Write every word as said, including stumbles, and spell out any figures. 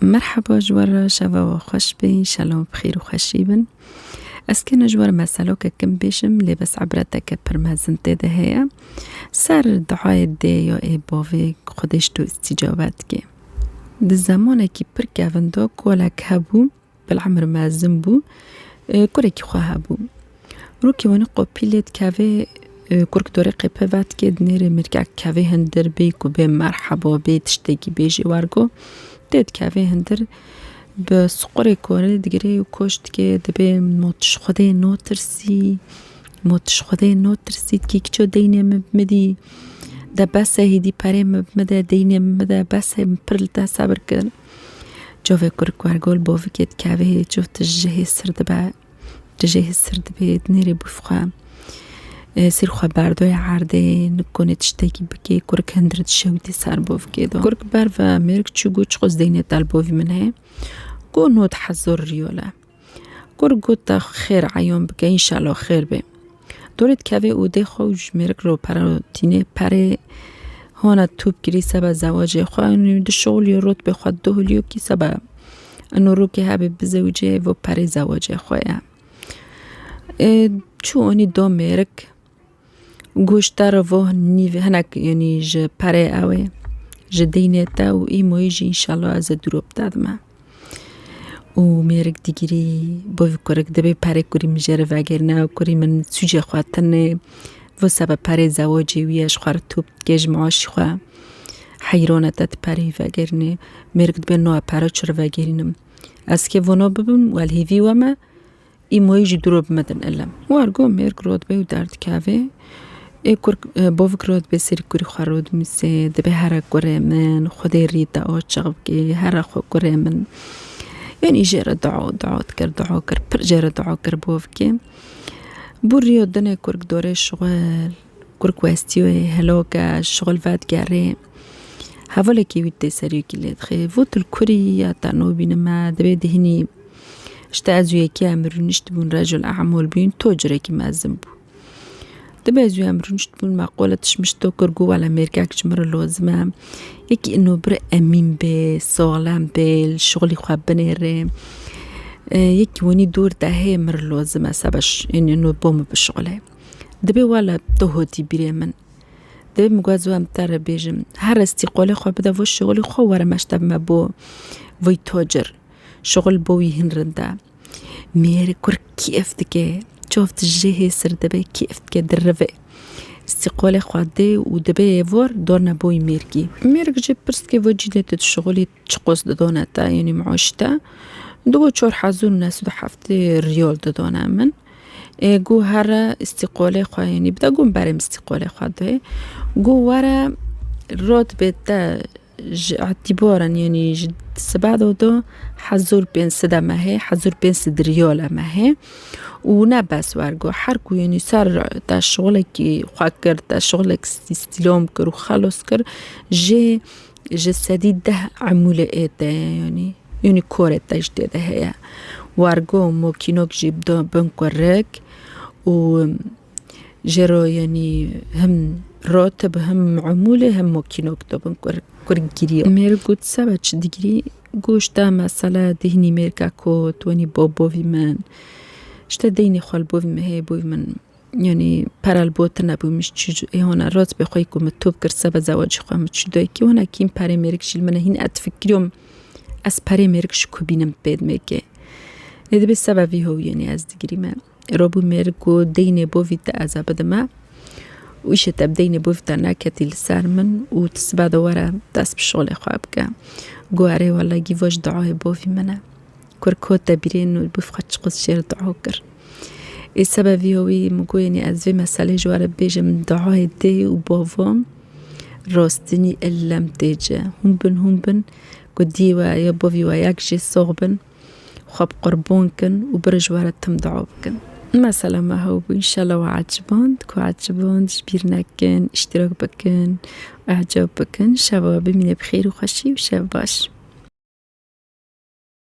Merheba ji we re, şeva we xweş be, înşallah bi xêr û xweşî bin. Ez kene ji we re meseloke kim bêjim, lê bes ibreteke pir mezin tê de heye. Ser duayê dê ya ê bavê Xwedê ji tu îstîcabe dike. Di zemanekî pir kevin de kolek hebû, bilhemir mezin bû, e, kurekî xwe hebû. Rokê wanî qopî lê dikeve, e, kurk dorê qê pê vedikê, dinêrê mêrkek kevê hindir bê ku bê merheba, bê tiştekî bêjê wergo, tê dikeve hindir, bi siqurê korê digirê û koş dike, dibê mot ji Xwedê notirsî, mot ji Xwedê notirsî, dikê kiço deynê min bimidî, de bes e, hêdî perê min bimide, deynê min bide, bes e, min pir li te sebir kir. Çavê kurk wergo li bovikê dikeve, çav tijihê sir dibe. Tijihê sir dibê, dinêrê bûf xwe, e, sir xwe berdoye erdê, nikonê tiştekî bikê, kurk hindir dişewitê ser bovikê de. Kurk ber ve mêrik çû got, çiqas deynê te li bovî min heye? Got, nod hezar riyal e. Kurk got, te xêr eyan bike, înşallah xêr be. Dorê dikeve odê xwe û ji mêrik re pere tîne, perê hona top kirî seba zewacê xwe, û di şixulî rotbê xwe dohilî û kî seba ino rokê hebê bizewicê vo perê zewacê xwe ye. Ê, çû onî do mêrik, goşta re vo nîv hinek, yanî ji perê ew ê, ji deynê te û îmoyî jî înşallah ez ê dûro bi te dime. Û mêrik digirî, bovî kurik dibê perê kurî min jê re vegerîne û kurî min sûcê xwe tine. Vo seba perê zewacê wî ye, ji xwe re top dike, ji maaşî xwe heyrone te di perê wî vegerîne. Mêrik dibê no, pera çi re vegerînim? Ez kê vona bibim, wel hêvî we me, îmoyî jî dûro bimidin ilem. Wergo mêrik rotbê û derdikeve. Ê kurk, e, bovik rotbê serî kurî xwe rodimîsê, dibê here kurê min, Xwedê rî te açiq bike, here xwe kurê min. Yanî jê re dua, dua dikir, dua kir, pir jê re dua kir bovikê. Bû riyo dinê kurk dorê şixul, kurk westîyo helok e, şixul vedigerê. Hevalekî wî tê serî wekî lê dixê. Vo tu li kurî ya te nobînime, dibê dihinî. Ji te ez û yekî em rûniştibûn, recul e'mol bûn, tocerekî mezin bû. Dibê ez û em rûniştibûn, me qole tişmişto kir, got, wele mêrkek ji min re lozim e. Yekî ino bir emîn bê, saxlem bê, li şixulî xwe binêre. E, yekî wenî dor de heye min re lozim e, seba ş-, ino bo min bişixule. Dibê wele tu hotî bîrê min. Dibê min got, ez û em te re bêjim. Here îstîqolê xwe bide vo şixulî xwe, were me ji te bime bo vî tocir. Şixul bo wî hin rind e. Mêr kurk kêf dike. Çav tijihê sir dibe, kêf dike, dirive. Îstîqolê xwe dê û dibê êvor dorne bo wî mêrkî. Mêrik jê pirs dike, vo cîlê tu dişixulî, çiqos didone te, yanî maaş te? Digo çar hezar û neh sed û heftê riyal didone min. Ê, got here îstîqolê xwe, yanî bide, got berê min îstîqolê xwe dê. Got were rotbê te ji îtîbaran, yanî ji sibe de do hezar pênc sed e mehê, hezar pênc sed riyal e mehê. Û ne bes, wergo her ku, yanî ser te şixulekî xwe kir, te şixulek stî-, stîlom kir û xelos kir, jê ji sedî deh emûlê ê te ye, yanî, yanî korê te jî tê de heye. Wergo mokînok jî do bin kurik û jê re, yanî, him rotib, him emûlê, him mokînok do bin kur-, kurik girî. Mêr got, seba çi digirî? Got, te mesela dihinî mêrka kot, wenî bo bovî min. Ji te deynê xwe li bovî min heye, bovî min. Yanî pere li bo tune bû, min ji çi ê hona rotbê xwe ku min top kir seba zewacê xwe, min çi doyê kî hona kîm perê mêrik jî li min e, hîn ez difikiriyom ez perê mêrik ji ku bînim pê dimêkê. Lê dibê seba vî hewî, yanî ez digirîme. Robû mêrik got, deynê bovî te ez ê bidime. Û îşê te bi deynê bovî te neketî li ser min û tu sibe de were dest bi şixulê xwe bike. Got, erê wele gî vo ji duayê bovî min e. Kurk hote bîrê û bûf xwe çiqos jê re dua kir. Ê seba vî hewî min got, yanî ez vê meselê ji we re bêjim, duayê dê û bavo rostinî ilem tê ci. Hûn bin, hûn bin ku dî we ya bovî we yek jê sox bin, xwe bi qurban kin û bir ji we re tim dua bikin. Mesela me hew bû, înşallah we eciband. Ku eciband, ji bîr nekin, îştirak bikin, ecab bikin. Şeva bimîne bi xêr û xweşî û şev baş.